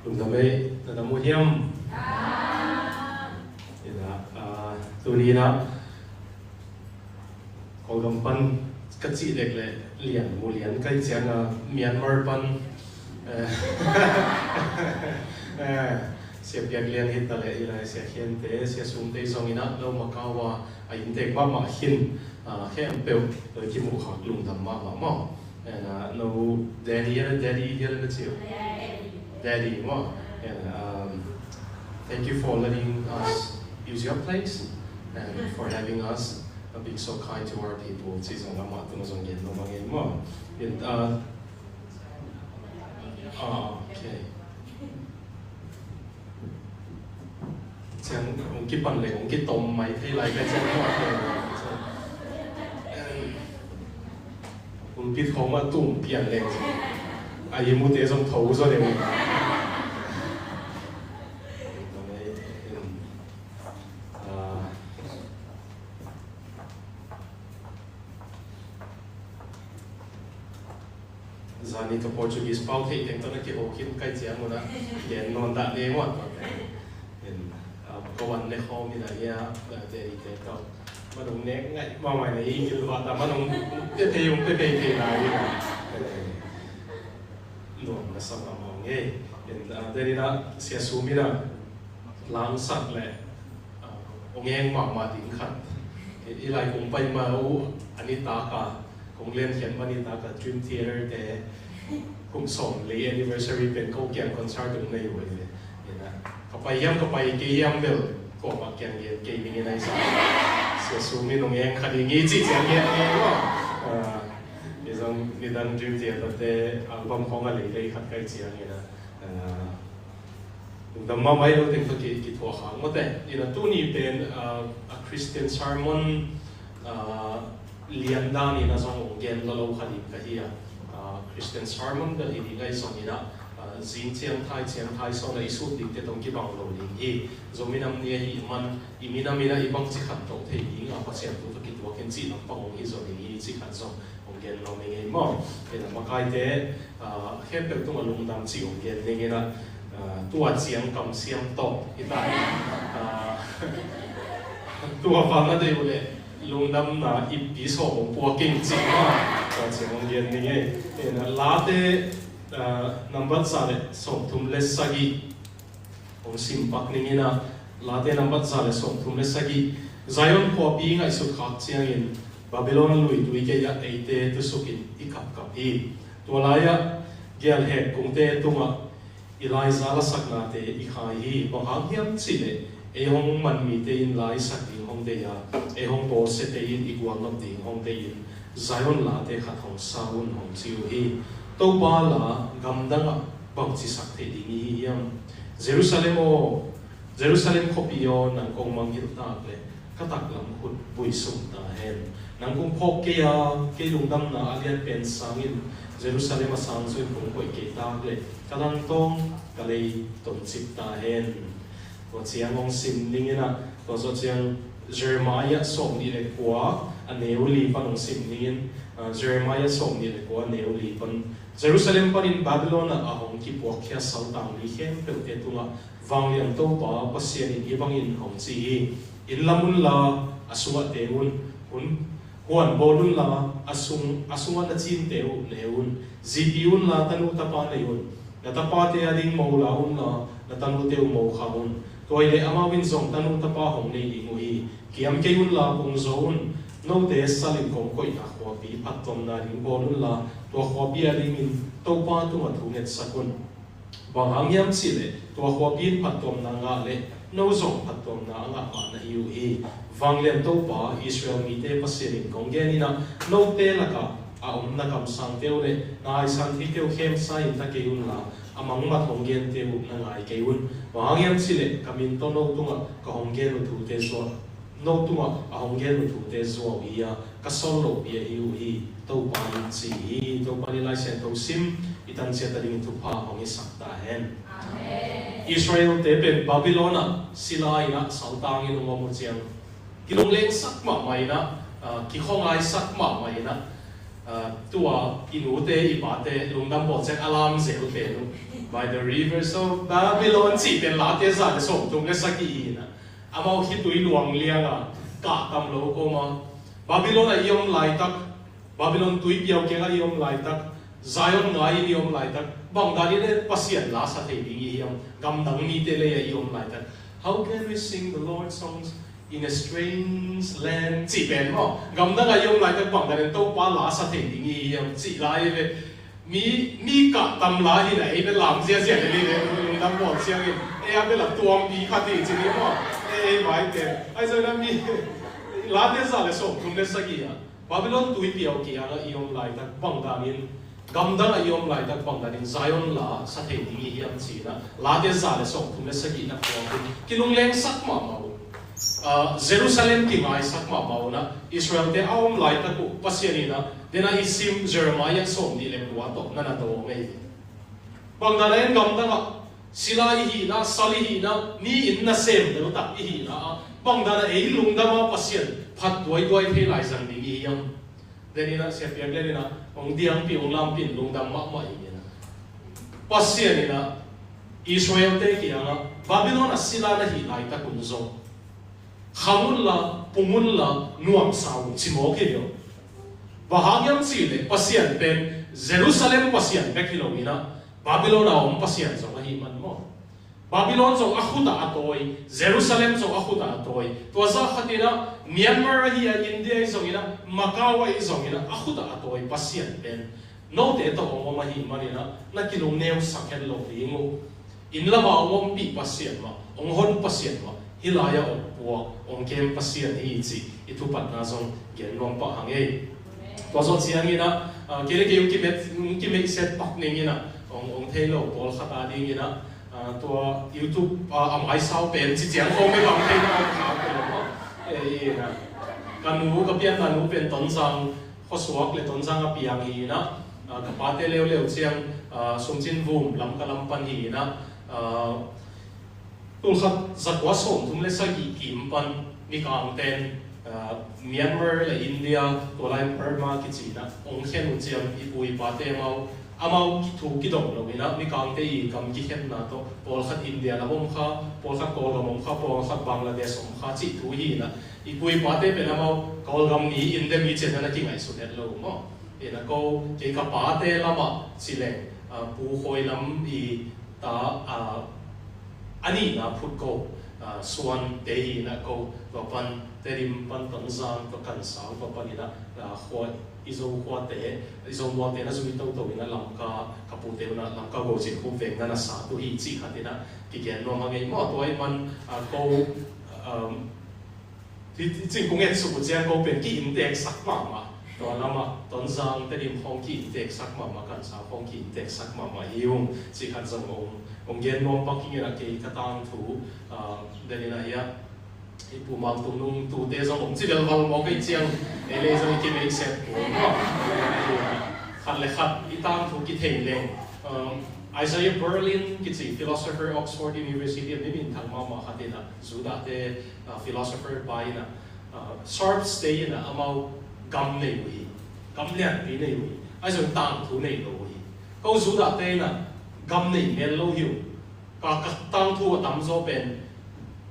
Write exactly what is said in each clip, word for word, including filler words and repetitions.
Lungdam ei, na dam uh hiam? Ina, ah, tuni ina Kawlgam pan ka cih dek le Lian, Mu Lian kai ciang a Myanmar pan, eh, eh, Sia Piak Lian hi ta le, ina Sia Khian te, Sia Sum te zong ina lo Macau a, a inntek mahmah khin, ah, khempeuh lo kimuh khak lungdam mahmah maw. And, uh, no, Danny, yeah, Daddy, yeah, let's see. Daddy, mo. And, um, thank you for letting us use your place and for having us, uh, being so kind to our people. Ci zong amah tung zong gen lo mah ngei mo. And, uh, ah, okay. Ciang hong kipan le hong kitom mai thei lai ka ciang hong a thei. Hong kithong a tum pian le a i mute zong tho zaw le. Ah, Zani ka Portuguese pau thei teng tawh na kiho khin kai ciang un a, gen nawn dah ne maw. In, ah, ka wan ne khawm in a hia, ah, Daddy te tawh. Man hong nek ngai mahmah in a i gil va ta, man hong pe thei, hong pe thei thei lai in a. Eh, nuam na sa mahmah ngei. In, ah, Daddy na Sia Sum in a, langsak le, ah, hong eng mahmah ding khat. I, i lai kong pai ma uh, a nitak a, kong liankhiat ma nitak a, Dream Theater te, kum sawm le anniversary pen ko kiang concert hong nei uh hi ve. Ina, ka pai hiam, ka pai kei hiam bel, ko ma kiang gen kei ning ina i sa. Sia Sum in hong eng kha ding hi ci ciang gen kei uh. Ah, i zong nidang Dream Theater te, album khong a lei lei khat kai ciang ina. Ah, Lungdam mahmah ei lo teng tawh ki, kithuah khak mawte. Ina tuni pen, ah, a Christian sermon, ah, lian dan ina zong hong gen lo lo kha ding ka hi a. Ah, Christian sermon bel hi ding ahi zong ina, ah, zing ciang thai, ciang thai sawn a i sut ding te tawh kibang lo ding hi. Zomi Nam Ni ahih man, i minam ina i bangci khat tawh thei ding a, Pasian thu tawh kituak in cih lampang hong hi zaw ding hi cih khat zong hong gen nuam ing ei maw. Ina makaite, ah, khempeuh tungah lungdam cih hong gen ning ina, ah, tua ciang kamsiam tawh hi ta hi. Ah, tua vang a deih uh leh lungdamna ippi sawm hong puak ing cih maw. Tua ciang hong gen ning ei. Ina Late, ah, nambat za le sawmthum le sagih hong sim pak ning ina, Late nambat za le sawmthum le sagih. Zion khuapi ngaihsut khak ciangin Babylon luitui gei-ah eite tusukin i kapkap hi. Tua lai-ah gialhek kungte tungah i laiza lasaknate i khai hi. Bang hang hiam cihleh ei hong man mite in laisak ding hong deih a, ei hong bawlsiate in i gualnop ding hong deih in Zion late khat hong sa un hong ci uh hi. Topa la gamdangah bangci sak theih ding i hi hiam? Jerusalem aw, Jerusalem khuapi aw, nang kong mangngilh tak leh ka taklam khut buisum ta hen. Nang kong phawk kei a, kei lungdamna a lian pen sangin Jerusalem a sangzui kong koih kei tak leh ka langtawng ka lei toncip ta hen. Tua ciang hong sim ning ina, tua zawh ciang Jeremiah sawmnih le kua a neu li pan hong sim ning in, ah, Jeremiah sawmnih le kua a neu li pan, Jerusalem panin Babylon ah a hong kipuakkhia saltang mi khempeuhte tungah vanglian Topa Pasian in hih bangin hong ci hi. Inn lam unla a sungah teng un, hun, huan bawl unla a sung, a sungah na cinte uh ne un. Zipi unla tanu tapa nei un. Na tapate ading mo la unla na tanute uh mo kha un. Tua hi leh amau in zong tanu tapa hong nei ding uh hi. Kiam kei unla pung zaw un. Note salin kong koihna khuapi phattuamna ding bawl unla tua khuapi adingin Topa tungah thu ngetsak un. Bang hang hiam cihleh tua khuapi in phattuamna ngah leh no zong phattuamna a ngah mah na hi uh hi. Vanglian Topa Israel mite Pasian in kong gen ina, note lakah a om na kamsangte uh le na aisan theite uh khemsa in ta kei unla a mangmat hong gente uh na ngai kei un. Bang hang hiam cihleh ka min tawh no tungah ka hong gen uh thute zuau, no tungah a hong gen uh thute zuau hi a, ka sawl lohpi ahi uh hi, Topa in ci hi. Topa in Lai Siangtho sim i tan ciat a dingin thupha hong hisak ta hen. Amen. Israel-te pen Babylon ah sila in ah saltang in hong om uh ciang kilunglengsak mahmah in ah, ah, kikhawngaisak mahmah in ah, Ah, tua i nute i pate lungdam bawl ciang a lam zel pen uh, By the rivers of Babylon cih pen Late za le sawmthum le sagih hi na. Amau khitui luang lianga kah tam lo kawma, Babylon ah i om laitak, Babylon tuipiau kiangah i om laitak, Zion ngai-in i om laitak, bangdan in Pasian la sa thei ding i hiam? Gamdang mite lei-ah i om laitak, "How can we sing the Lord's songs in a strange land?" cih pen maw, gamdang ah i om laitak bangdan in Topa la sa thei ding i hiam cih lai ve. Mi, mi kah tam la hi na, ei bel lam ziazia le ni le, lungdam bawl ciangin ei a bel a tuampi khat hi ci ni maw. Ei, ei vaite ai zai na mi, Late za le sawmthum le sagih ah Babylon tuipiau kiangah i om laitak bangdan in, gamdang ah i om laitak bangdan in Zion la sa thei ding i hiam ci na, Late za le sawmthum le sagih na khuang in kilunglengsak mahmah uh. Ah, Jerusalem kingaisak mahmah uh na, Israelte a om laitak uh Pasian in ah, dena i sim Jeremiah sawmnih le kua tawh na na daw ngei. Bangdan a en gamdang ah sila i hihna, sal i hihna, mi in nasem deutak i hihna ah, bangdan a ei lungdam a Pasian phat duaiduai thei lai zang ding i hiam? Deninah siapiak leninah hong diangpi hong lampi in lungdam mahmah i nginah, Pasian inah Israelte kiangah Babylon a sila na hih laitak un zong khang unla, pung unla, nuamsa un ci mawk hi lo. Bang hang hiam cihleh Pasian pen Jerusalem Pasian bek hi lo inah Babylon a om Pasian zong ahi man maw? Babylon zong a khutah a tawi, Jerusalem zong a khutah a tawi. Tua zah khatinah Myanmar ahi a, India ahi zonginah, Macau ahi zonginah a khutah a tawi Pasian pen note tawh hong om ahi maninah na kilungneu sak het lo ding uh. Inn lamah hong ompih Pasian mah, hong hon Pasian mah, hih lai-ah hong puak hong kem Pasian hi cih i thupatna zong gen nuam pah hang ei. Tua zawh cianginah, ah, kei le kei hong kimet, hong kimeihset pak ninginah hong, hong thei lo pawlkhat a dinginah, ah, tua YouTube, ah, a maisau pen ci ciang khawng bek a hong theina hong khak lo. Eh, inah ka nu, ka pianna nu pen Tonzang khuasuak le Tonzang a piang hi inah, ah, ka pate leuleu ciang, ah, Sumcin Vum Lamka lam pan hi inah, ah, tulkhat zakua sawmthum le sagih kim pan Mikangten, ah, Myanmar le India, tua lai Burma kici inah hong khen uh ciang i pu i pate amau, amau thu kidong lo inah Mikangte i gam kikhenna tawh pawlkhat India lam om kha, pawlkhat Kawlgam om kha, pawlkhat Bangladesh om kha cih thu hi inah i pu i pate pen amau Kawlgam mi, India mi cian na kingaihsun het lo maw? Inah ko kei ka pate lamah cileng, ah, Pu Khawi lam i ta, ah, a nihna phut ko, ah, Suante hi inah ko tua pan Tedim pan Tonzang tua Kansau tua pan inah, ah, khua, i Zo khuate, i Zo mualte na zui toto inah Lamka, ka pute unah Lamka go cin khup veng na na sa tu hi cih khat inah kigen nuam hang ei maw? Tua i man, ah, ko, um, Hi, hi cing kong et suk uh ciang ko pen ki-inntek sak mahmah. Tua lamah Tonzang Tedim khawng ki-inntek sak mahmah, Kansau khawng ki-inntek sak mahmah hi ung. Cih khat zong hong, hong gen nuam pak hi nginah kei ka tangthu, ah, deninah hiah i Pu Mang Tung Nung tute zong om ci velval mawk ei ciang, ei lei zong i kimeihset uh. Khat le khat i tangthu kithei leng. Um, Isaiah Berlin kici philosopher, Oxford University a mi minthang mahmah khat inah Judahte, ah, philosopher pa inah, ah, Sharp Stay inah amau gam nei uh hi, gam lianpi nei uh hi, ahi zong tangthu nei lo uh hi. Ko Judahte inah gam nei mel lo hi uh. Ka, ka tangthu a tamzaw pen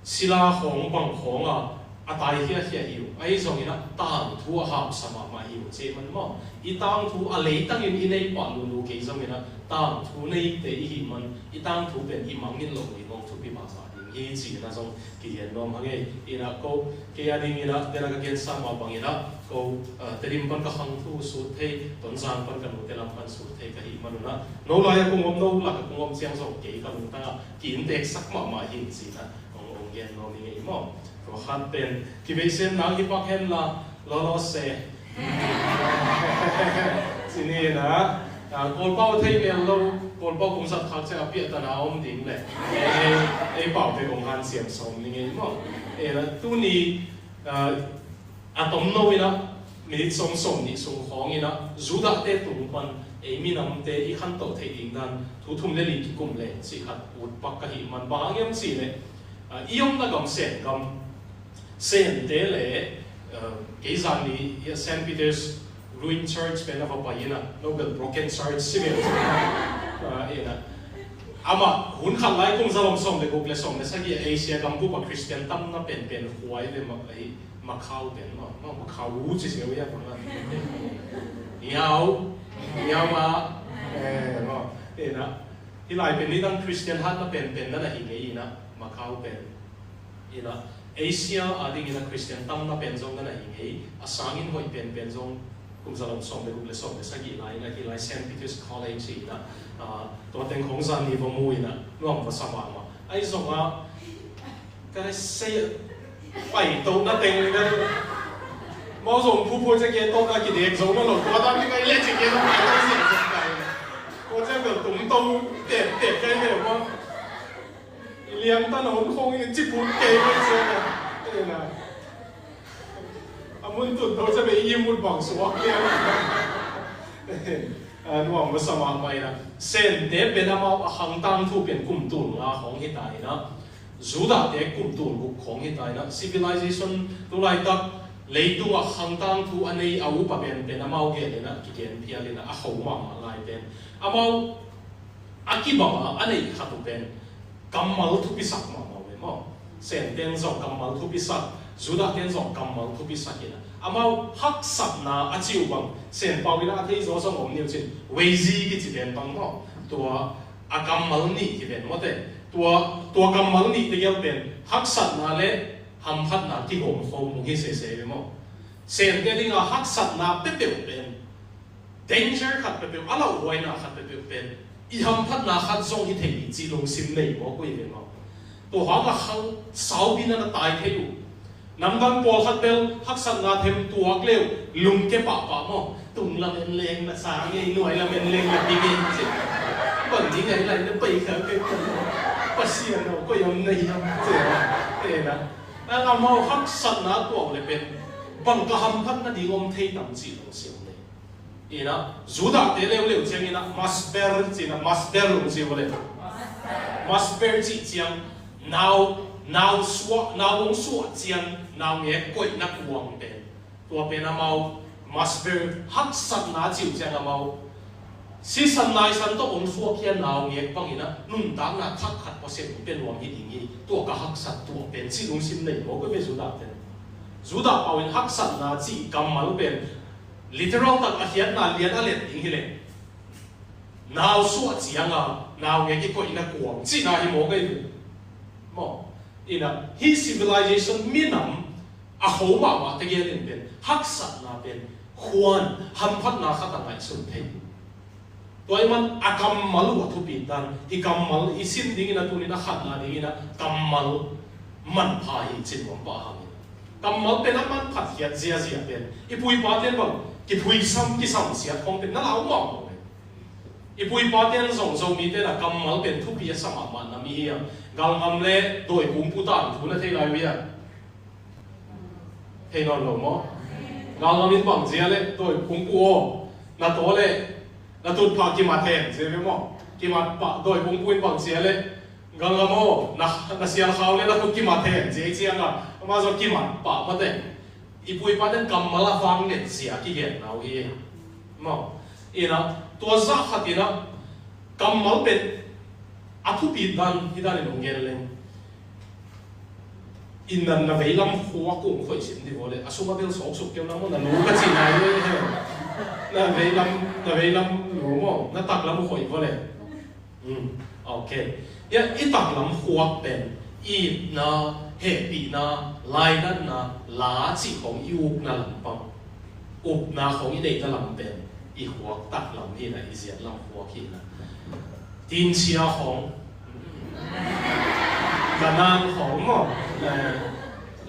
sila khawng bang khawng a, a tai khiakhia hi uh. Ahi zong inah tangthu a hausa mahmah hi uh cih man maw? I tangthu a leitangin i nei pah lulu kei zong inah tangthu neite i hih man i tangthu pen i mangngilh lo hi mawk thupi mahmah ding hi cihna zong kigen nuam hang ei. Inah ko kei a dinginah dena ka gensa mah banginah ko, ah, Tedim pan ka khangthu sut thei, Tonzang pan ka nute lam pan sut thei ka hih manunah no lai-ah kong om, no lakah kong om ciang zong kei ka lungtangah ki-inntek sak mahmah hi cinah hong, hong gen nuam hi ngei maw? Tua khat pen kibeisen nang hi pak henla lawlaw se ci ni inah, ah, Kawlpau thei mel lo, Kawlpau kum zat khak ciang a piahtana om ding le ei, ei, ei pau pen hong hanciam sawm ni ngei maw? Ei, tuni, ah, a tomno inah minit sawm, sawmnih sung khawng inah Judahte tung pan ei minamte i khantoh theih ding dan thu thum le li kikum le cih khat ut pak ka hih man. Bang hang hiam cihleh, ah, i omna gam Sen gam, Sente le, ah, kei zanni Saint Peter's Ruin church pen a va pai ina, no bel broken church si ve. Ah, ina. Amah hun khat lai kum za lom sawm le guk le sawm le sagih a Asia gam bup a Christian tamna penpen huai ve ma, ei, Macau pen ma, ma, Macau ci sio ia bang a. Ni hao, ni hao ma, eh, ma, ina. Hih lai pen nidang Christian hatna penpen na na hi ngei ina, Macau pen. Ina, Asia a dingin a Christian tamna pen zong na na hi ngei, a sangin hoih penpen zong kum za lom sawm le guk le sawm le sagih lai ina, hih lai Saint Peter's College hi ina, ah, tua teng khong zan ni va mu ina, nuam va sa mahmah. Ahi zongah, ka na sei a, pai to na teng na, mau zong phuphu cia kia to na kidek zong na lo, tua dan ni ka i le cia kia na pai to sia sia kai. Tua cia bel tum to, tep, tep kai ve ma. I liang tan hon khong i ci put kei mai sia na. Tena. A mun tut tho cia be i mut bang suak liang. A nuam masa mahmah ina. Sente pen amau a khangtang thu pen kum tul nga khong hi ta ina. Judahte kum tul guk khong hi ta ina. Civilization tu laitak leitung a khangtang thu a nei a upa pen pen amau gen ina kigen phial ina a kho mahmah lai pen. Amau a kibang a a neih khat uh pen kammal thupisak mahmah uh ve maw? Sente in zong kammal thupisak, Judah te in zong kammal thupisak hi na. Amau haksatna a ci uh bang, Sen pau in a thei zaw zong om ni uh cin, Weizi kici pen bang maw? Tua a kammal nih hi ven mawte. Tua, tua kammal nih tegel pen haksatna le hamphatna kihawm khawm uh hi sese ve maw? Sente ding a haksatna peuhpeuh pen danger khat peuhpeuh, a lauhuaina khat peuhpeuh pen i hamphatna khat zong hi thei hi cih lungsim nei maw, koi ve maw? Tua hang a khang saupi na na tai thei uh. Namdang pawlkhat bel haksatna them tuak leu lungke pahpah maw? Tung lamen leng na sa ngei, nuai lamen leng na ti ngei ci. Bang ni ngai lai na pai kha kei tung. Pasian aw, koi om na hiam ci. Te na. Nang amau haksatna tuak le pen bang ka hamphat nading om thei tam cih lungsim nei. Ina, Judah te leuleu ciang ina, masber, ci ina, masber, ung ci vale. Masber ci ciang, nau, nau suah, nau ong suah ciang, nau ngek koihna kuang pen. Tua pen amau, masber, haksatna ci uh ciang amau. Sisan naisan tawh ong suah kia nau ngek bang ina, nuntakna thak khat pawsem pen nuam hi ding hi, tua ka haksat tua pen, ci lungsim nei maw, koi ve Judah pen. Judah pau in haksatna ci kammal pen, literal tak a khiatna lian a let ding hileh. Nau suah cianga, nau ngek i koihna kuang, cihna hi maw kei ve. Maw, ina, hi civilization minam, a kho mahmah tegel in pen, haksatna pen, khuan, hamphatna khat a ngaihsun thei. Tua i man a kammal uh a thupi dan, i kammal i sin dingin a tunin a khatna dingin a kammal manpha hi cin nuam pah hangin. Kammal pen a manphat khiat ziazia pen. I puipa ten bang, kiphuisam, kisam siat khong pen, na lau mawk mawk pen. I puipa ten zong Zomite na kammal pen thupi a sa mahmah na mi hi a. Galngam le dawi kungpu tan thu na thei lai uh hi a. Thei nawn lo maw? Galngam in bang zia le, dawi kungpu aw, na taw le, na tutphah kimat hen, zia ve maw? Kimat pah, dawi kungpu in bang zia le, galngam aw, na, na sialkhau le, na tut kimat hen, zia i ciang a, ama zaw kimat pah mate. I puipa ten kammal a vang let zia kigen nau hi. Maw? Ina, tua zah khat ina, kammal pen, a thupi dan, hi dan in hong gen leng. Inn nan na veilam khua kong khoih sim di vawle. A suma bel sawk suk keu na maw na lu ka ci nai le he. Na veilam, na veilam lu maw, na taklam khoih vawle. Hmm, ok. Ya, i taklam khuak pen, itna, hehpihna, lainatna, la cih khong i ukna lampang. Upna khong i neihna lam pen, i khuak taklam hi na, i ziat lam khuak hi na. Tinsia khong, Kanan khong maw, eh,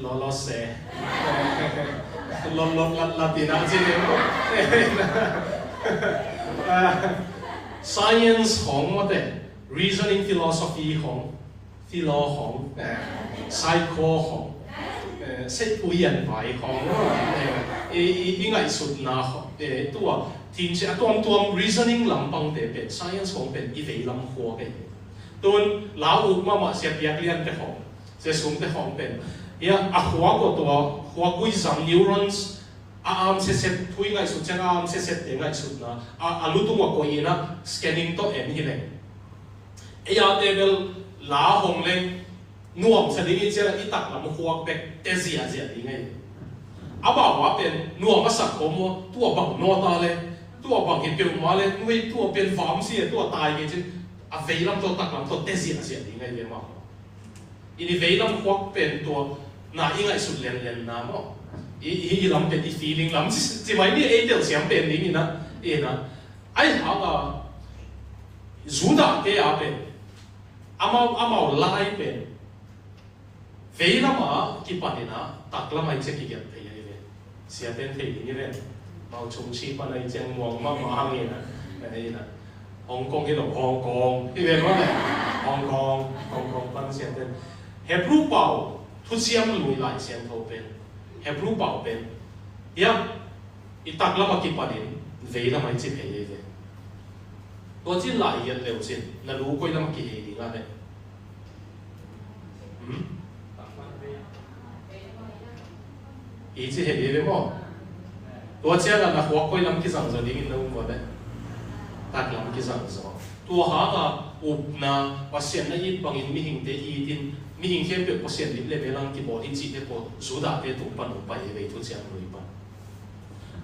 lolo se, eh, lolo lat lat ina ci ni maw. Eh, science khong mawte, reasoning philosophy khong, philo khong, eh, psycho khong, eh, seipui an vai khong, eh, i, i, i ngaihsutna khong, eh, tua, tinsia a tuamtuam reasoning lampangte pen, science khong pen, i veilam khua pen. Tun, lau uk mahmah sia piak lian te khong, sia sum te khong pen. Ia, a khua ko tua, khua kuizang neurons, A am seset, thu i ngaihsut ciang a am seset te ngaihsutna a, a lutung a koih in a scanning tawh en hi leng, ei a te bel la hong leng nuamsa ding i ciang a i taklam khuak bek te ziahziah ding ahi. A bau a pen nuam a sak khawm maw, tua bang nawta le, tua bang hi peuhmah le, nuai tua pen vam si a tua tai kei cin a veilam tawh taklam tawh te ziahziah ding ahi ve mah. I ni veilam khuak pen tua na i ngaihsut lenlenna maw? I, i, i lam pen i feeling lam ci, ci mai ni ei telsiam pen ding ina, ina. Ai hanga Judah te a pen amau, amau lai pen veilam a kipan ina taklam ai ciak i giat thei ai ve. Siaten thei ding i ven. Mau chung chi pan ai ciang muang mama hang ina. Ina. Hong Kong hi lo, Hong Kong. Hi ven mah le. Hong Kong, Hong Kong pan siaten. Hebrew pau, thuciam lui lai siangtho pen. Hebrew pau pen. Ia, i taklam a kipan in veilam ai ci thei ai ve. Tua cin lai hiat leu cin, na lu koi lam a kihei ding a le. Hmm? I ci hei ve maw? Tua ciang a na khuak koi lam kizang zaw dingin na um ua le. Taklam kizang zaw. Tua hanga upna, Pasian na it bangin mihingte itin, mihing khempeuh Pasian lim le melang kibawl hi cihte pawl Judah te tung pan hong pai hi ve, thuciam lui pan.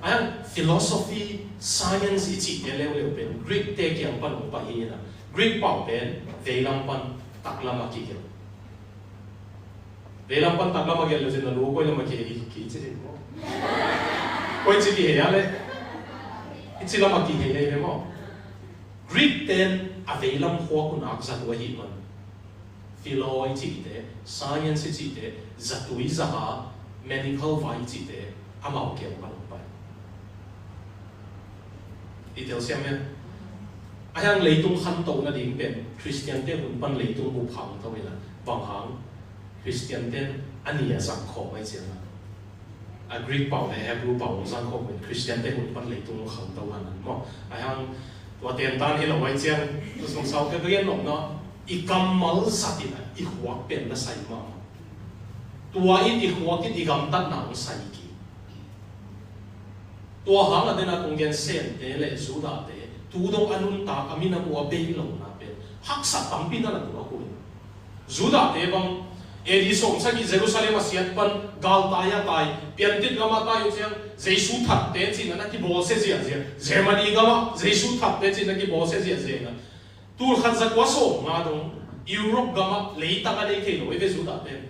A hang philosophy, science i cihte leuleu pen Greek te kiang pan hong pai hi ina. Greek pau pen veilam pan taklam a kigelh. Veilam pan taklam a gelh le cin na lu koi lam a kihei, ki ci hi maw? Koi ci kihei a le? I ci lam a kihei hi ve maw? Greek ten a veilam khuak un ak zatu ahi man. Philo i cihte, science i cihte, zatui zaha, medical vai i cihte, amau kiang pan hong pai. I telsiam hiam? A hang leitung khantoh nading pen Christian te hun pan leitung bup khangto ina, bang hang Christian ten a ni a zang khawm ai ciang a. A Greek pau le Hebrew pau zang khawm in Christian te hun pan leitung khangto han an maw. A hang tua tentan hi lo ai ciang, tua sung sau te tua gen lawmna, i kammal zat ina i khuak pen na sai mah. Tua in i khuak in i gamtatna hong sai ki. Tua hang a dena kong gen Sente le Judahte tu dong a nuntak a minam uh a bei lohna pen haksa tampi na na tuak uh hi. Judahte bang A D sawmsagih Jerusalem a siat pan galtai a tai, piantit gam a tai uh ciang Jesu thatte cihna na kibawlsia ziahziah, Germany gam ah Jesu thatte cihna kibawlsia ziahziah ina. Tul khat za kua sawm nga dong Europe gam ah leitang a nei thei lo hi ve Judah pen.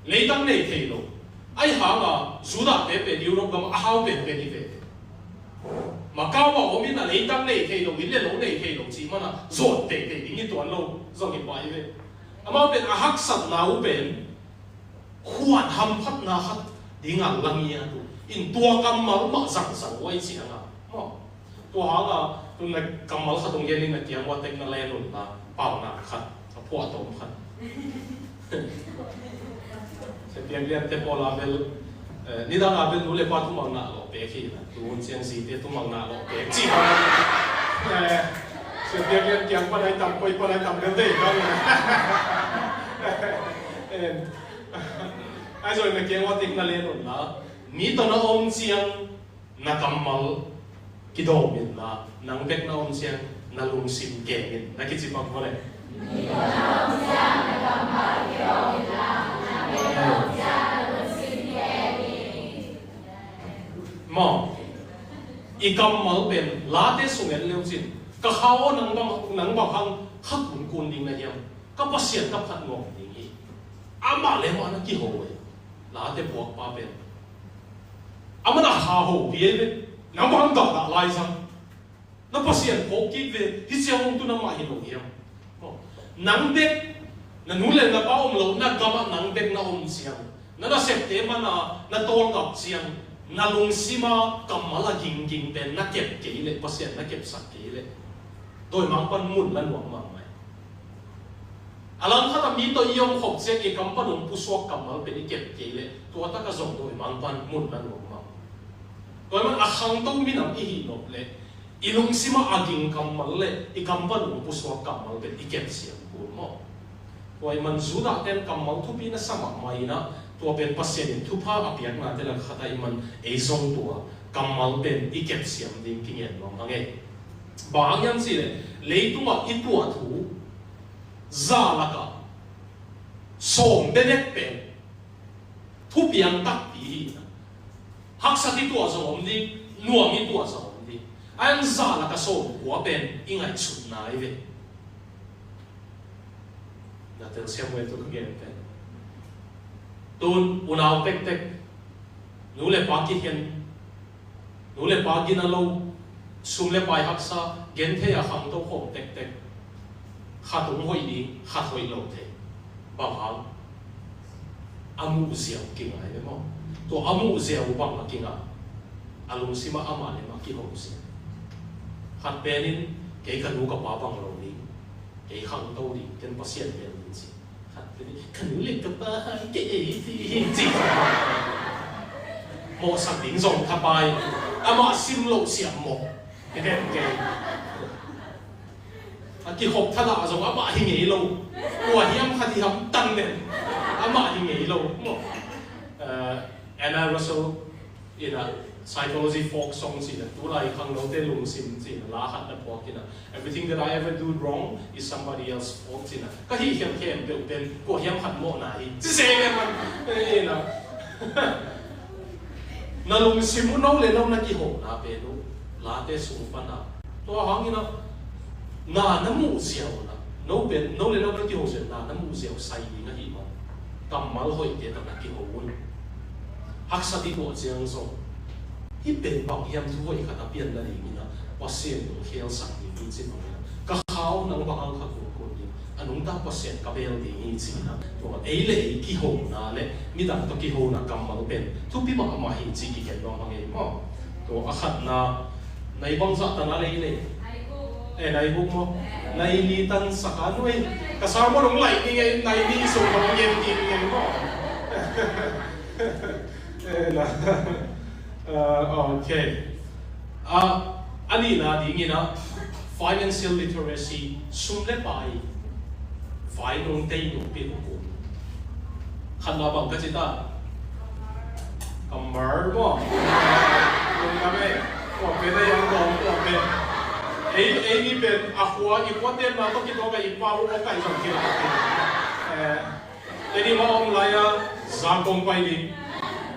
Leitang nei thei lo. Ai hanga Judah te pen Europe gam ah a hau penpen hi ve. Macau ah om in a leitang nei thei lo, inn le lo nei thei lo cih mana zawt teitei ding hi tuan lo zong hi pah hi ve. Amau pen a haksatna uh pen khuan hamphatna khat dinga lang hi a tu in tua kammal mah zangzang uh ai cianga maw? Tua hanga tun na kammal khat hong gen in na kiang ua tek na len un na paunak khat a phuah tawm khat. Sia Piang Lian te pawl a bel, eh, nidang a bel nu le pa tumang na lawh pek hi na, tu hun ciang zite tumang na lawh pek cih bang. Eh, Sia Piang Lian kiang pan ai tam, koi pan ai tam bel dei bang. Eh, ai zoi na kiang ua tek na len un na, mi tawh na om ciang na kammal kidawm in la, nang bek na om ciang na lungsim kem in, na kici pak maw le? Maw, i kammal pen late sung en leu cin, ka kha aw, nang bang, nang bang hang kha kunkun ding na hiam? Ka Pasian ka phat ngawm ding hi. Amah le amah na kiho e. Late puakpa pen, amah na kha ho pi e pen, nang bang dahdah lai zang. Na Pasian phawk kik ve, hi ciang hong tu na mah hi lo hiam? Nang bek, na nu le na pa om lo na gamah nang bek na om ciang, na nasepte mana na tawlgap ciang, na lungsima kammal a gingging pen na kep kei leh, Pasian na kepsak kei leh, dawimang pan mun la nuam mahmah hi. A langkhat a mi tawh i om khop ciang i kam pan hong pusuak kammal pen i kep kei leh, tua taka zong dawimang pan mun la nuam mahmah. Tua ahih man a khangto minam i hih nop leh, i lungsima a ging kammal le i kam pan hong pusuak kammal pen i kep siam kul maw? Tua ahih man Judah ten kammal thupi na sa mahmah in ah, Tua pen Pasian in thupha a piaknate lak khat ahih man ei zong tua kammal pen i kepsiam ding kingen nuam hang e. Bang hang hiam cih leh leitungah i tuah thu za lakah sawm bekbek pen thupiang takpi hi. Haksat i tuah zong om ding, nuam i tuah zong om ding. A hang za lakah sawmkua pen i ngaihsutna hi ve. Na telsiam ve tu ka gen pen. Tun unau tektek, nu le pa kikhen, nu le pa gina lo, sum le pai haksa, genthei a khangto khawm tektek. Khat hong hoih ding, khat hoih lo thei. Bang hang? A muhziau kinga hi ve maw. Tua a muhziau bang a kinga? A lungsim ah amah le amah kiho zia. Khat pen in, kei ka nu ka pa bang lo ding, kei khangto ding, ken Pasian bel ding ci. Khat pen in, ka nu le ka pa hang kei ei ci hi ci. Mawhsak ding zong thapai. Amah sim loh siam mawh. Hi den kei. A kikhop thadah zong amah hi ngei lo. Kua hiam khat hi hamtang den. Amah hi ngei lo. Maw. Eh, Anna Russell in a Psychology folk song cih na, tulai khangnote lungsim cih na, la khat na phuak in a, "Everything that I ever do wrong is somebody else's fault," cih na. Ka hih khiam khempeuh pen kua hiam khat mawhna hi. Ci se ve man. Eh, in a. Na lungsim uh no le no na kihona pen uh late sung pan a. Tua hangin a, na na muhziau na, no pen, no le no na kiho ziau, na na muhziau sai ding ahih man, kammal hoihte tak na kiho un. Haksat i tuah ciang zong, hih pen bang hiam thu hoih khat a pian nadingin a, Pasian in hong khelsak ding hi ci bangin a, ka khau nang bang hang kha kunkun ding, a nungta Pasian ka bel ding hi ci-in a, tua ei le ei kihona le midang tawh kihona kammal pen thupi mahmah hi ci kigen nuam hang ei maw. Tua a khatna, nai bangzah tan a lei lei. Eh, nai guk maw? Nai li tan sak a nuai. Ka sermon hong laih ni ngei, nai li sung hong ngen ding ngei maw? Eh, na. Ah, okay. Ah, a nihna dingin a, financial literacy, sum le pai, vai nung tei nung pil kung. Khatna bang ka ci ta? Kammal maw? Nung ka me. Tua pen a yang dong tua pen. Ei, ei ni pen a khua, i khua ten na to ki to ka i pa u o kai zong ki la. Eh, Teni ma om lai a, Zangkong pai ding.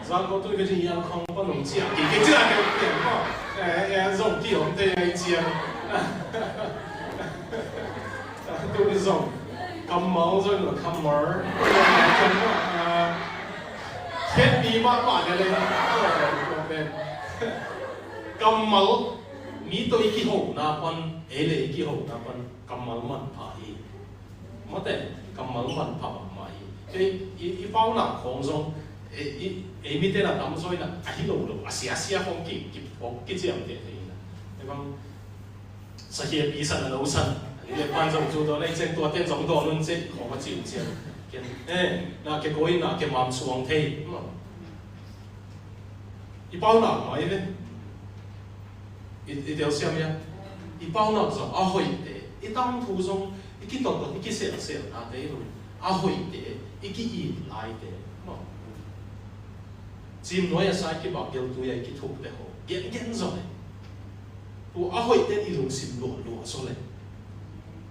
Zangkong tu ka ci hiang khong pa nong ciang. Ki, ki ciang ke pian ko. Eh, eh, zong ki om te ai ciang. Tu ni zong. Kammal zong lo kammal. Khet mi ma ma le le. Kammal. Mi to i kihona pan, ei le i kihona pan, kammal manpha hi. Mate, kammal manpha mahmah hi. Kei, i, i paunak khong zong, i, i, ei mite na tamzaw in a, a hi lo lo, a sia sia khong ki, ki, ki ciam te te in a. Ei bang, sa hia pi san a lo san. Ei pan zong cu dawn, ei ceng tua ten zong dawn un ceng, khong a ciu ciam. Ken, eh, na ke koi, na ke mam suang thei. I paunak mai ve. I, i telsiam ia. I paunak zong a hoihte, i tangthu zong, i kitottot, i kiselselnate i run. A hoihte, i ki-it laite. Maw. Cim nuai a sa i kibak geltui a i kithukte ho. Gengen zong e. Tua a hoihte i lungsim luahluah zong e.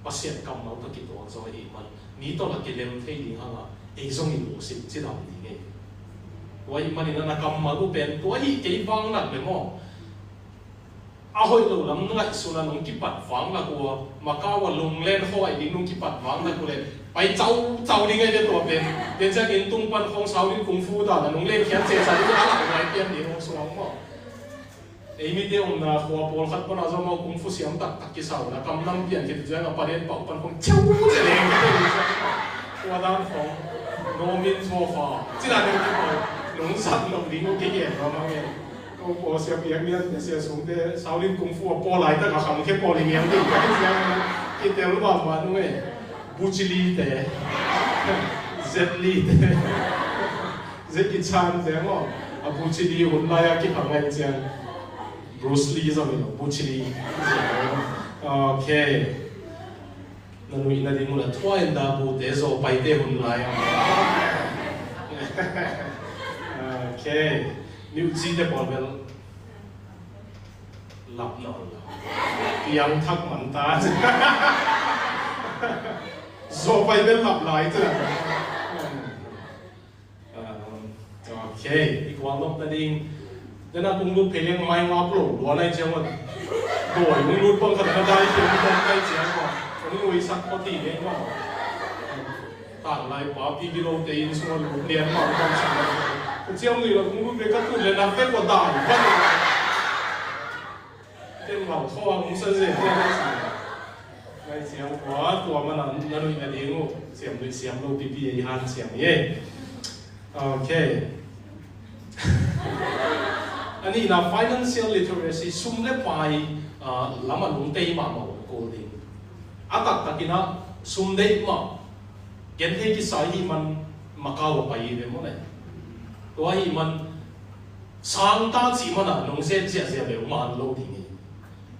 Pasian kammal ka kituak zong e i man. Mi tawh a kilem thei ding hang a. Ei zong i lungsim cidam ding e. Tua i manin a na kammal uh pen. Tua hi kei vang nak le maw. A hoih lo lam ngaihsun a nong kipat vang lak ua, Macau a lunglen khuai ding nong kipat vang lak uh le, pai cau cau ding ai ve tua pen. Tua ciangin tung pan khong sau ding kung fu dan a nong len khiat cesa ding a lak ngai pian ding hong suang maw. Ei mite omna khua pawlkhat pan a zong maw kung fu siam taktak kisau na kam nam pian khit ciang a paden pau pan khong ceu ce leng. Tua dan khong no min tua fa. Cina ding kipau nong zat nong ding uh kigen maw maw ngen. Ko pawl sia piak nian te sia sungte Shaolin Kung Fu a pawl laitak a khangkhia pawl i niam ding ka hi sia. Kitel mahmah nung e. Bruce Lee te, Jet Li te, Jackie Chan te maw. A Bruce Lee hun lai a kikhang ngai ciang Bruce Lee zong i lo, Bruce Lee. Okay. Na nuih nading un a thuai in dah bu te zaw paite hun lai a. Okay. Niuh ci te pawl bel lap nawn lo. Piang thak man ta. Zo pai bel lap lai te. Um, okay. I kuang lok na ding. Dena kung lut phei leng mai ngap lo lua nai ciang wan. Doi kung lut pang khat na dai ciang wan nai ciang wan. Kung lut i sak ko ti leng wan. Tang lai pa pi bi lo te in sung a lut lian ma bang sung a. Ka ciam nui la kung lut ve ka tut le na pek wa dai. Ten ma kho ang sa ze. Ngai ciam wa tua mana na nui na ding u. Ciam nui ciam lo pi pi ei han ciam ye. Okay. A nihna financial literacy, sum le pai, ah, lam a lungtei mahmah uh kul ding. A taktakin ah sum deih mah genthei kisa i hih man Macau a pai hi ve maw le. Tua ahih man sang ta cih man ah nong zet ziahziah ve uh man lo ding hi.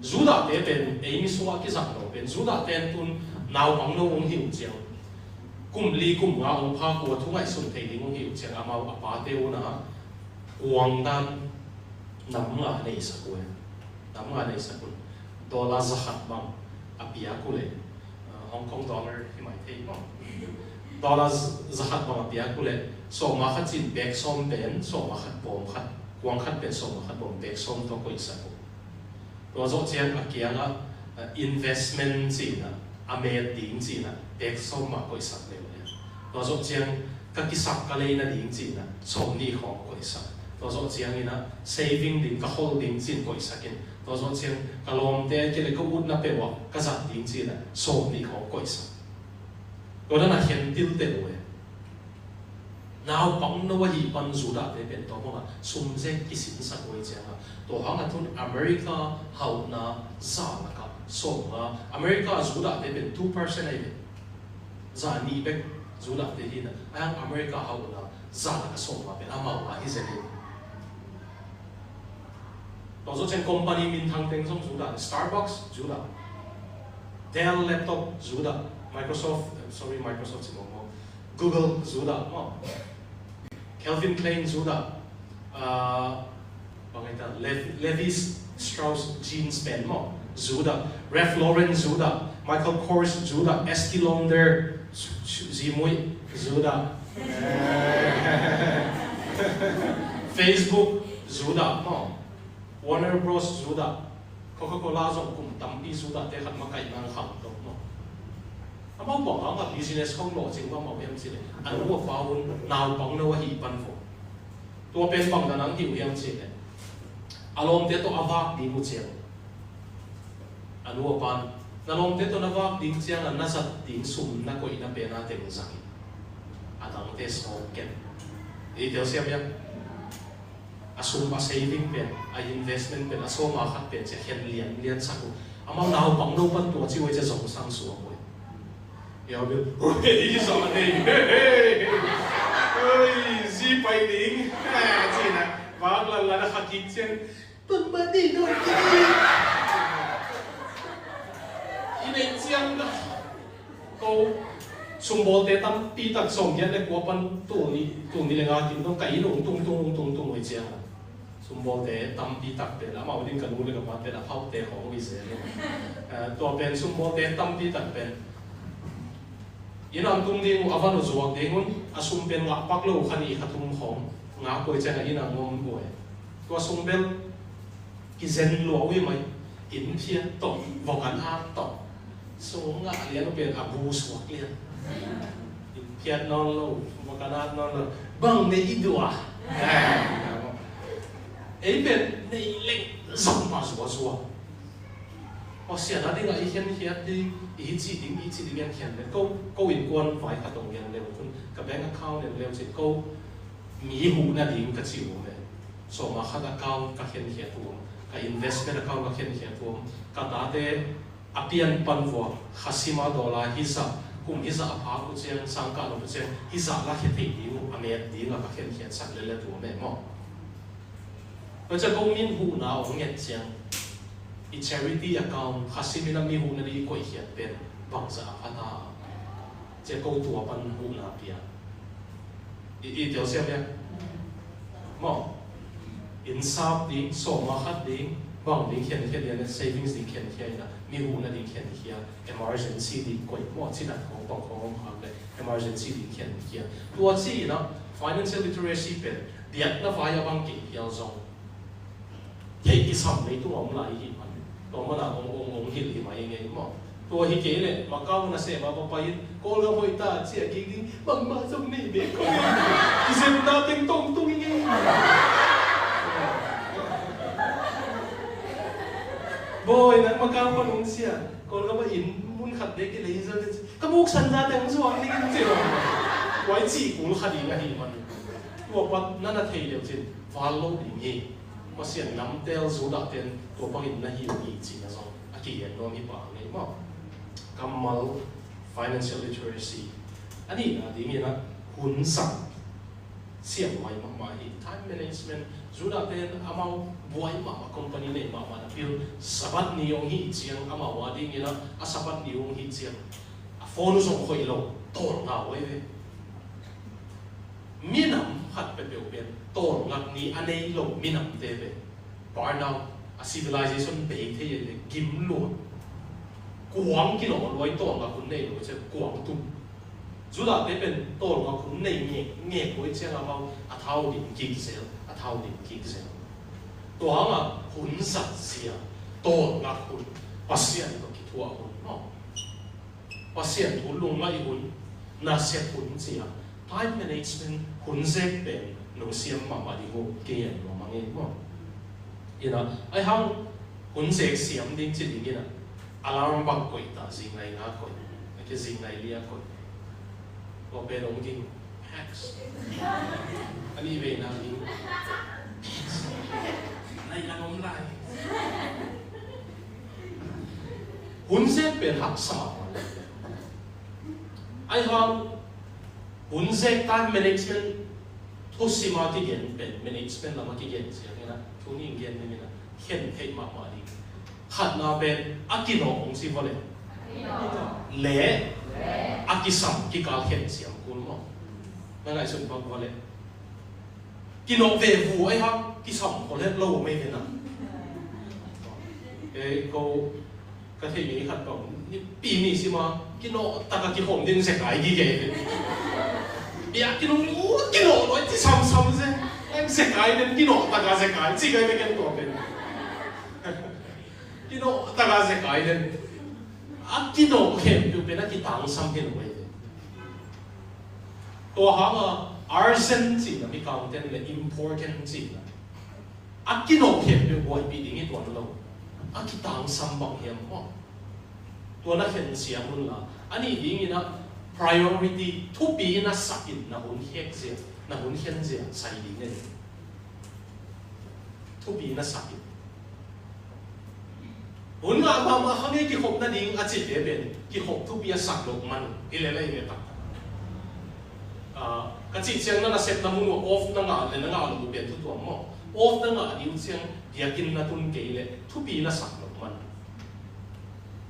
Judah te pen ei mi sungah kizang lo pen Judah ten tun naupang lo hong hi uh ciang kum li kum nga hong pha kua thu ngaihsun thei ding hong hi uh ciang amau a pate un ah kuang dan nam nga neisak uh e. Nam nga neisak un dollar za khat bang a piak uh le, ah, Hong Kong dollar hi mai thei maw. Dollar za khat bang a piak uh le sawma khat cin bek sawm pen sawma khat bawm khat kuang khat pen sawma khat bawm bek sawm tawh koihsak uh. Tua zawh ciang a kiangah, ah, investment cihna, a met ding cihna, pek sawm mah koihsak leuleu. Tua zawh ciang ka kisak ka lei nading cihna, sawm nih khawng koihsak. Tua zawh ciangin ah saving ding, ka hol ding cin koihsak in. Tua zawh ciang ka lawmte a kile ka utna peuh ah ka zat ding cihna, sawm nih khawng koihsak. Tua dan a khen tiltel uh e. Naupang no ahih pan Judah te pen tua bang a sum zek kisinsak uh ahih ciangin tua hang a tun America hauhna za lakah sawm nga America Judah te pen two percent ahi ve. Za nih bek Judah te hi na a hang America hauhna za lakah sawm nga pen amau a hi zen hi. Tua zawh ciang company minthang teng zong Judah, Starbucks Judah, Dell laptop Judah, Microsoft, sorry, Microsoft si mawk mawk, Google Judah maw, Calvin Klein Judah, ah, bang ai ta, Lev- Levi Strauss jeans pen maw Judah, Ralph Lauren Judah, Michael Kors Judah, Estee Lauder, Zimui Judah, Facebook Judah maw, Warner Bros Judah, Coca-Cola zong kum tampi Judah te khat makaihna khang tok maw. Amau bang hang a business khong lawhcing mahmah uh hiam cih leh a nu a pa un naupang no ahih pan vo. Tua pen bang na nang hi uh hiam cih leh a lawmte tawh a vak ding uh ciang a nu a pan na lawmte tawh na vak ding ciang a na zat ding sum na koihna pen a teng zang in a dangte sawk ken. I telsiam hiam? A sum a saving pen a investment pen a sawma khat pen cia khen lian lian sak uh. Amau naupang no pan tua ci uh cia zong sang suak uh. Yau bil oi sa nei. Oi zi pai ding. Cina bak lan lan a kha kik ciang. Pembanin oi kik. I nei ciang da. Ko sumbawlte tampi tak sawm giat le kua pan tul ni tul ni le nga kim dong ka inn ung tung tung ung tung tung oi ciang. Sumbawlte tampi tak pen amau ding ka nu le ka pa pen a phaute khawng ui zel. Tua pen sumbawlte tampi tak pen inn ang tung ding uh a van uh zuak ding un a sum pen ngah pak lo kha nih kha thum khawng ngah koi ciang a inn ang ngom uh e. Tua sung bel kizen lua uh hi mai. Inn phiat tawh vok an at tawh sung ngah lian uh pen a bu suak lian. Inn phiat nawn lo vok an at nawn lo bang nei i duah. Ei pen nei leng zong mah zuazua. Aw sian a dingah i khenkhiat ding i hi cih ding i cih ding en khen le ko ko innkuan vai khat hong gen leu khun ka bank account en leu cih ko mi huhna ding ka ci uh om e. Sawma khat account ka khenkhiat uh om ka investment account ka khenkhiat uh om ka tate a pian pan vua kha sima dollar hizah kum hizah a phak uh ciang sangkah lo uh ciang hizah lakhia thei ding uh a met dingah ka khenkhiat sak lele uh om e maw. Tua ciang ko min huhna hong nget ciang i charity account kha simin a mi huhna ding i koihkhiat pen bangzah a pha ta. Ciang ko tua pan huhna pia. I, i telsiam hia? Maw, inn sap ding, sawma khat ding, bang ding khenkhia ding, savings ding khenkhia ina, mi huhna ding khenkhia, emergency ding koih maw, cinat khawng, pang khawng om hang le, emergency ding khenkhia. Tua ci ina, financial literacy pen, biakna vai a bang kei hial zong. Theih kisam leitung a om lai hi man. Tua mana ong, ong, ong hilh hi mai ngei maw. Tua hi kei leh, Macau na sehma pa pai in, Kawlgam hoih ta, ci a kik ding, bangmah zong nei bek ko. Kizepna teng tongtung hi ngei. Bawi, nang Macau pan hong sia, Kawlgam ah inn mun khat bek i lei zan, ka muksan za teng zuang ding in ci lo. Tua i cih kul kha ding ahi man. Tua pan na na thei leu cin, val lo ding hi. Pasian namtel Judah ten tua bangin na hi uh hi cihna zong a kigen nuam hi pah ngei maw. Kammal, financial literacy. A nihna dingin ah hun zang siam huai mahmah hi. Time management, Judah ten amau buai mahmah, company nei mahmah na pil, Sabbath ni hong hih ciang amau a dingin ah a Sabbath ni hong hih ciang a phone uh zong khoih lo, tawlnga huai ve. Minam khat peuhpeuh pen tawlngak ni a nei lo minamte pen burnout, a civilization bei thei ei le gim luat. Kuang kinawh luai, tawlngak hun nei lo ciang kuang tum. Judahte pen tawlngak hun nei ngek ngek luai ciang amau a thau dim kik zel, a thau dim kik zel. Tua hangah hun zat zia, tawlngak hun, Pasian tawh kithuah hun maw. Pasian thu lungngaih hun, nasep hun cia, time management hun zek pen nong siam mahmah ding uh kei en nuam a ngei maw. Ina, ai hang hun zek siam ding ci ding ina, alarm bang koih ta, zingnai nga koih, a kia zingnai lia koih. Tua pen ong ging, hacks. A nih vei nang ging, hacks. Nai lang om lai. Hun zek pen haksa mah. Ai hang hun zek, time management, thusim a kigen pen, management lam a kigen ciangin a, thu nih gen dingin a, khen theih mahmah ding. Khatna pen a kinawh hong ci vua le, le a kisam kikal khen siam kul maw. Na ngaihsun bang vua le. Kinawh ve vu ai hang, kisam khol het lo mei ve na. Kei ko ka thei mi khat bang, ni pi ni sima, kinawh taka kihom ding zekai gi kei ve. Bia kinawh, kinawh loi ci samsam ze. Zekai den kinawh taka zekai, ci kai ve ken tua pen. Kinawh taka zekai den. A kinawh khempeuh pen a kitangsam hi lo mei ve. Tua hanga urgent cihna, mi kaungten le important cihna. A kinawh khempeuh buaipih ding hi tuan lo. A kitangsam bang hiam maw. Tua na khen siam un la. A nih dingin a priority thupi na sakin na hun khek zia, na hun khen zia sai ding e. Thupi na sakin. Hun ngah mahmah kha ngei kikhop nading a cihte pen kikhop thupi a sak loh man hi lel ahi ve tak. Ah, ka cih ciang na nasepna mun uh off na ngah le na ngah loh uh pen thu tuam maw? Off na ngah ding uh ciang biakinn na tun kei le thupi na sak loh man.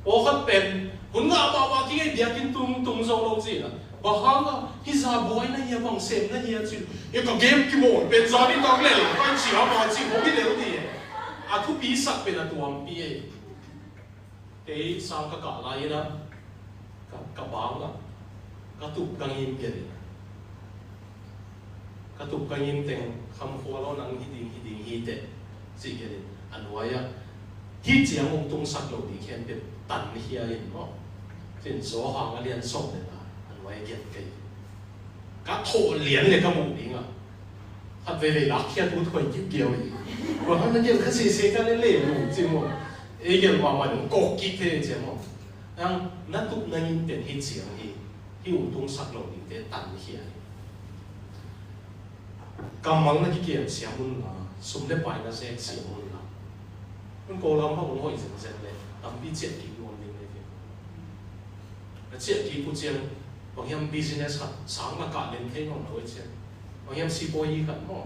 Pawlkhat pen hun ngah mahmah kingei biakinn tung tung zo lo cihna. Bang hanga hih za buai na hia, bang sem na hia cih. E ka game kimawl pen za ni tak lel kai cia ma cih hong hi lel ni. A thupi sak pen a tuampi e. Kei sang ka kah lai-in a ka, ka bang a ka tup ka ngim pian in. Ka tup ka ngim teng khamkhua lo nang hi ding, hi ding hi teh. Cih gen in a nuai-ah hih ciang hong tungsak lo ding khempeuh tan khia in maw. Cin Johan a lian sawm le nga a nuai-ah gen kei. Ka thawh lian le ka muh ding a. Khat veivei lakkhiat ut koi kip kio hi. Bang hang na gelh kha sese ka le le mu ci maw. Ei gelh mahmah ding kawk kik thei ci maw. Nang na tup na ngim pen hih ciang hi. Hih hong tungsak lo dingte tan khia hi. Kammal na kikiam siam un la, sum le pai na zek siam un la. Hun ko lam bang hong hoih zenzen le, tampi ciah kik nuam ding le ve. Na ciah kik uh ciang, bang hiam business khat, sang na kah lem thei nawn lo uh ciang. Bang hiam sipawi khat maw.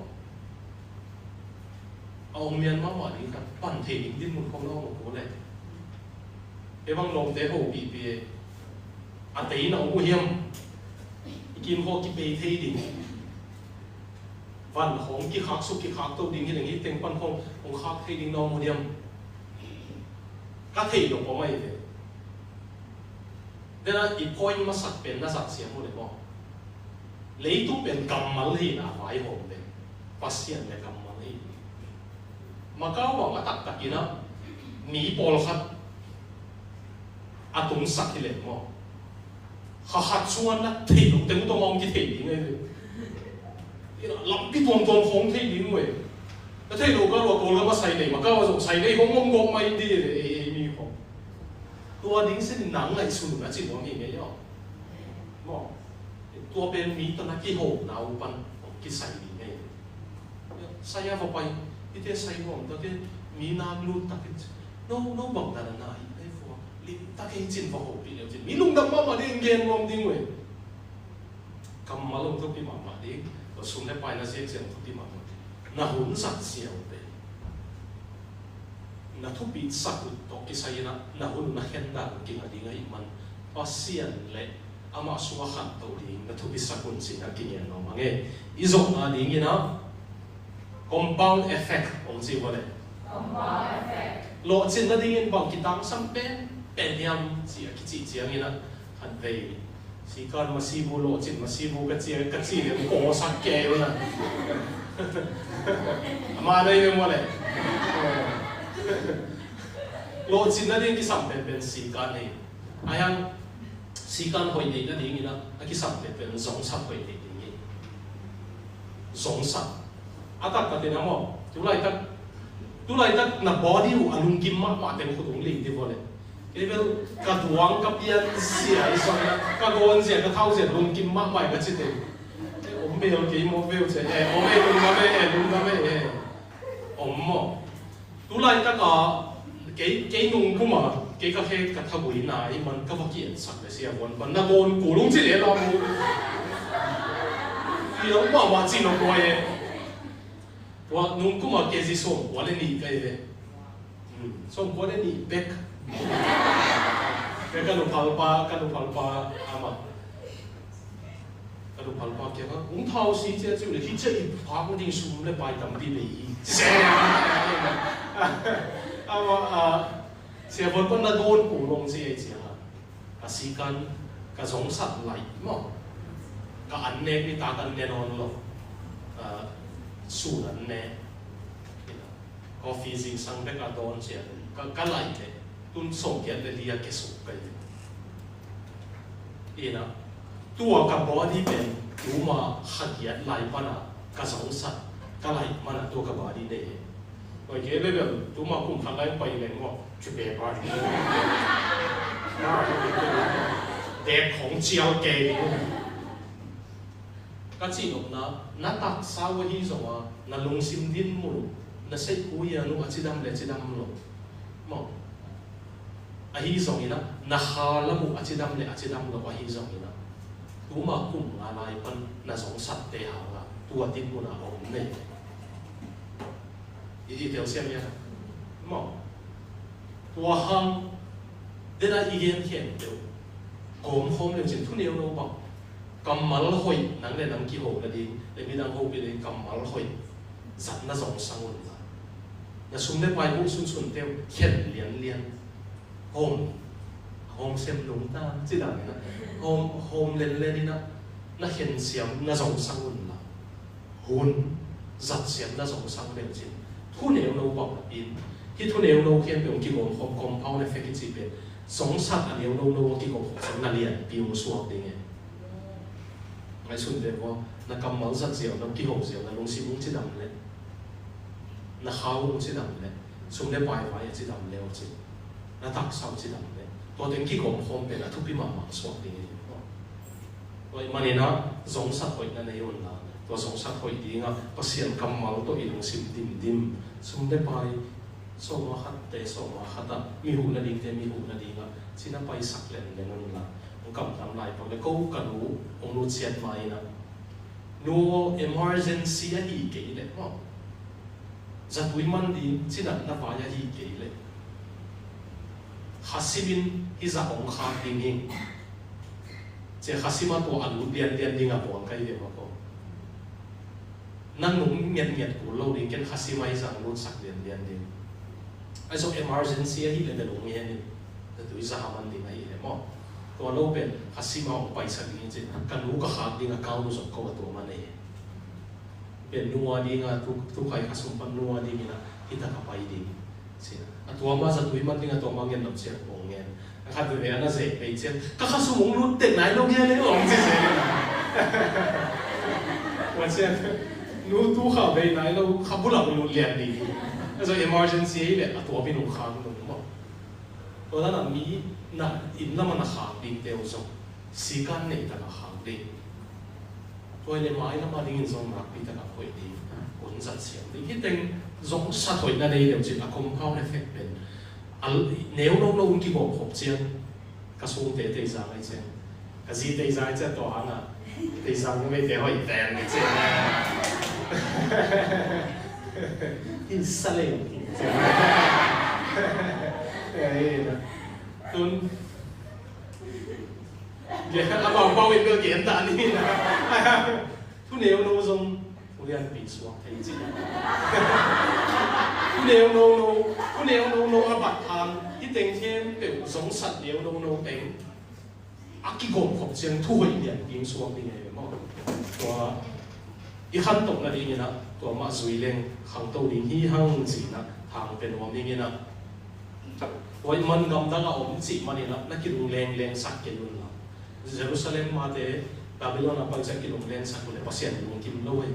A ong mian mahmah ding khat, pan thei ding dinmun khong na ong uh ko le. Kei bang lawmte hopihpih e. A tei na ong uh hiam. I kim khawh kipei thei ding. Van hong kikhak suk kikhak to ding hi leng, hih teng pan hong, hong khak thei ding na om uh diam? Ka thei lo pawh mai ve. Dena i point masak pen na zat siam uh le maw? Leitung pen kammal hi na, a vaihawm pen Pasian le kammal hi. Macau bang a taktak in a, mi pawlkhat a tungsak hi leh maw, kha khat sung a na theih loh teng tawh mah hong kithei ding ahi ve. Ina lampi tuamtuam khawng theih ding uh e. Na theih loh kal uh a Kawlgam a sai nei, Macau a zong sai nei hong om gawp mai ding e, ei, ei mi khawng. Tua ding sin nang ngaihsun un a ci nuam hi ngei aw. Maw. Tua pen mi tawh na kihona uh pan hong kisai ding ngei. Sai a va pai, hihte sai nuam tak e, mi nak lut tak e. No, no bang dan a na hi, ei fua, lim tak e cin va hopih leu cin. Mi lungdam mahmah ding, gen nuam ding uh e. Kammal hong thupi mahmah ding, tua sum le pai na ziak ziak thupi mahmah ding. Na hun zat ziau pen na thupi sak uh tawh kisai in a, na hun na khen dan kinga ding ahih man, Pasian le amah sungah khanto ding na thupi sak un ci-in a kingen nuam ang e. I zawhna dingin a, compound effect hong ci uh a le. Compound effect. Lawhcin nadingin bang kitangsam pen pen hiam ci a kicih ciangin a, khatvei Sikan masibu, lawhcin masibu ka ci, ka ci le kawsak kei uh na. Ama nei le maw le. Lawhcin nading kisam penpen sikan hi. Ahi hang sikan hoih neih nadingin a, a kisam penpen zongsat hoih neih ding hi. Zongsat. A taktak in a maw, tulaitak, tulaitak na body uh a lungkim mahmah teng khut hong ling dih vaw le. Kei bel ka duang ka pian zia i sawng na, ka gawn zia, ka thau zia lungkim mahmah ka ci teng. Eh, om bel kei maw bel cia, eh, om eh, lungdam eh, eh, lungdam eh, eh. Om maw. Tulaitak a, kei, kei nung kum a, kei ka khe ka thabuina i man ka va kiensak le sia vuan pan na gawn kul hong ci le la mu. Piang mahmah ci lo kua e. Tua nung kum a K G sawm kua le nih ka hi ve. Hmm, sawm kua le nih bek. Bek ka nu phalpa, ka nu phalpa ama. Ka nu phalpa kiangah, hong thau si cia ciu le, hi cia i phak ding sum le pai tampi bei hi. Ama, a, sia vuan pan na gawn kul hong ci ei ciangah. Ka sikan, ka zongsat laih maw. Ka an nek nitak an ne nawn lo. Ka sun an ne. Coffee zingsang bek a dawn cian. Ka, ka laih le. Tun sawmgiat le li a kiasuk ka hi. Ina. Tua ka body pen. Tuma kha giat lai pana. Ka zongsat. Ka laih mana tua ka body nei hi. Oi, kei bebel, tuma kum khat lai pai leng maw, cu pe pa ding. Dek khong cial kei ding. Ka cihnopna, na taksa uh ahi zongah, na lungsim dinmun uh, na seihkui a nu a cidam le cidam lo. Maw. Ahi zongin ah, na kha lam uh a cidam le a cidam lo ahi zongin ah, tuma kum nga lai pan na zongsatte hangah, tua dinmun ah a om nei. I, i telsiam ia. Maw. Tua hang, dena i gen khempeuh. Gawm khawm leu cin thu neu lo bang. Kammal hoih, nang le nang kiho nading, le midang hopih ding kammal hoih. Zatna zongsang un la. Na sum le pai buh sunsun teu, khen lianlian. Hawm, hawm sem lungtang, ci dan ina. Hawm, hawm lenlen ina, na khen siam, na zongsang un la. Hun, zat siam na zongsang leu cin. Thu neu lo bang a pin. Hi thu neu lo khian pe ong kigawm khawm compound effect i ci pe. Zongsat a neu lo lo a kigawm khawm sang na lianpi ong suak ding e. Ngaihsun ve maw, na kammal zat ziau, na kiho ziau, na lungsim ong cidam le. Na khau ong cidam le. Sum le pai vai a cidam le ong ci. Na taksa ong cidam le. Tua teng kigawm khawm pen a thupi mahmah suak ding e. Tua i manin ah, zongsat hoih na nei un la. Tua zongsat hoih dingah, Pasian kammal tawh i lungsim dimdim. Sum le pai, sawma khatte, sawma khatah, mi huh nadingte, mi huh nadingah, cina paisak lenlen un la. Ong kamtam lai pak le, ko ka nu, ong nutsiat ma inah. Nu emergency ahi kei leh, maw. Zatui man ding, cinatna vai ahi kei leh. Khasimin, hi zah ong khak ding hi. Cia khasim a tua a lut lianlian ding a puang kai ve mah ko. Na nung ngetnget kul lo ding, ken khasi mai zang lutsak lianlian ding. Ahi zong emergency ahih leh bel hong ngen in. Na tui za man ding ahih leh maw. Tua lo pen khasi mah hong paisak ding in ci. Ka nu ka khak ding account uh zong ko a tua mah nei. Pen nu a ding a, tu, tu khai khasum pan nu a ding in a, hita ka pai ding. Ci. A tua mah za tui man ding a, tua mah ngen lam ciang hong ngen. A khat veve a na zei pei ciang, ka khasum hong lut tek nai lo hia le hong ci zei. Tua ciang, nu tu kha bei nai lo, kha bulang lut lian ding. A zong emergency hi le, a tua min hong khak ding maw. Tua dan a mi na inn lam a na khak ding teu zong sikan nei tak a khak ding. Tua hi le mai lam a dingin zong nakpi tak a hoih ding, hun zat siam ding. Hih teng zong sat hoih na nei leu cin a compound effect pen. A neu no no un kigawm khop ciang ka sungte Teizang ahi ciang, ka zi Teizang ahi ciang tua hang a Teizang numei te hoih pen ahi ciang. In sa leng. Tun gen a bang bang in bel gen ta ni na. Thu neu no zong thu lianpi suak thei ci. Thu neu no no, thu neu no no a bat hang, hih teng khempeuh zong sat neu no no teng a kigawm khop ciang thu hoih lianpi suak ding ei ve maw. Tua i khantohna dingin ah tua mah zui leng khangto ding hi hang ci-in ah thang pe nuam dingin ah, tua man gamdang a om cih manin ah na kilung lengleng sak kei un la. Jerusalem mate Babylon a pai ciang kilung leng sak uh leh Pasian lungkim lo hi.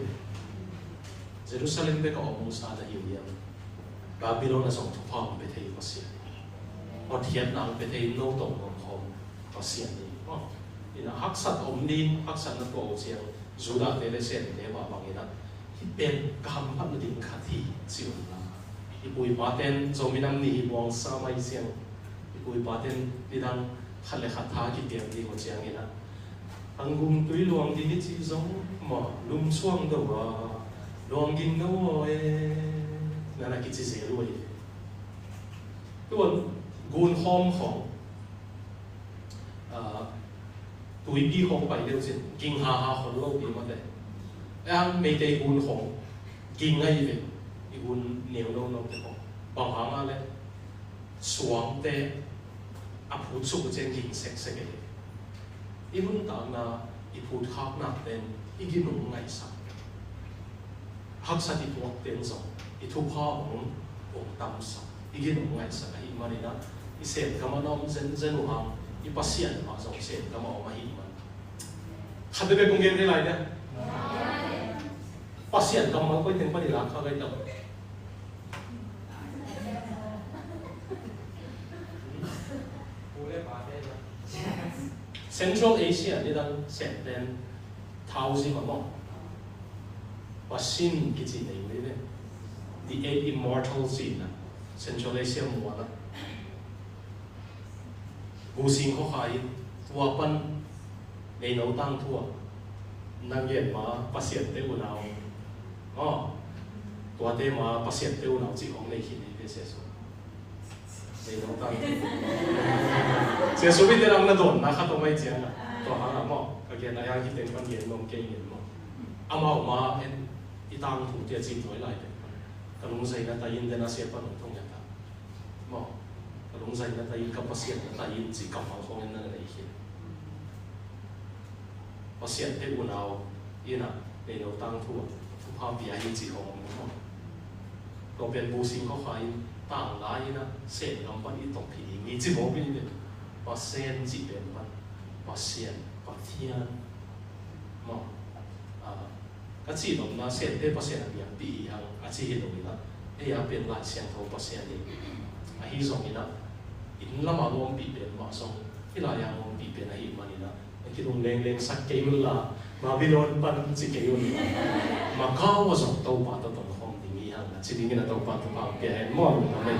Jerusalem bek a om uh sa na hi uh hiam? Babylon a zong thupha hong pia thei Pasian hi. Hotkhiatna hong pia thei, no tawh hong khawm Pasian hi. Ina haksat om ding, haksatna tua uh ciang Judah te le Sente mah bangin ah hih pen ka hamphatna ding khat hi ci un la. I pu i pa ten Zomi Nam Ni hi buang sa mai ciang, i pu i pa ten nidang khat le khat tha kipiak ding uh ciangin ah, a ngun tui luang ding hi ci zong maw, lum suang do a luang ging do aw e, na na kici zel uh hi. Tuan gun hawm khawng, ah, tuipi hong pai deuh cin ging haha hong lo pi mate. Ang Meitei gun hong ging ngai ve, i gun neu lo lo te hong. Bang hang a le suangte a phut suk uh ciang ging seksek e. I nuntakna, i phut khakna ten i ginum ngaihsak. Haksat i tuak ten zong i thupha hong, hong tamsak, i ginum ngaihsak ahih manin ah, i Sengam a na om zenzen uh hang, i Pasian mah zong Sengam a om ahih man. Khat bek kong gen thei lai dia. Pasian kammal koi teng pan i lak kha gai tam. Central Asia nidang Senten Taoism a maw, Pasin kici nei uh hi ve. The Eight Immortals ci-in ah Central Asia mual ah, Busing khua kha in tua pan neino tangthu ah na gen ma Pasian te unau, aw, tuate ma Pasian te unau cih hong nei khin hi ve sia su. Neino tangthu. Sia su binte lang na dawnna khat om ahi ciang a, tua hang a maw, ka gen a yang hi teng pan gen nuam kei ngin maw. Amau ma en i tangthu tia cih tuai lai pek pan ka lungzaina ta in den a sia pan hong thong ya ta. Maw, ka lungzaina ta in, ka Pasian na ta in cih kammal khawng in na na nei khin. Pasian te unau in ah neino tangthu ah thupha pia hi cih hong om maw. Tua pen Busing khua kha in tang lai in ah Sengam pan i tawp hi ding hi ci mawk in i pen. Pasian cih pen pan Pasian, Pathian maw. Ah, ka cih nopna Sente Pasian a piangpih hi hang a ci hi lo in ah, ei a pen Lai Siangtho Pasian hi. Ahi zongin ah, inn lam a ompih pen mah zong hih lai a ompih pen ahih manin ah, na kilung lengleng sak kei un la, Babylon pan ci kei un la, Macau a zong Topa tawh tongkhawm ding hi hang a ci dingin ah Topa thupha pia hen maw, lungdam ei.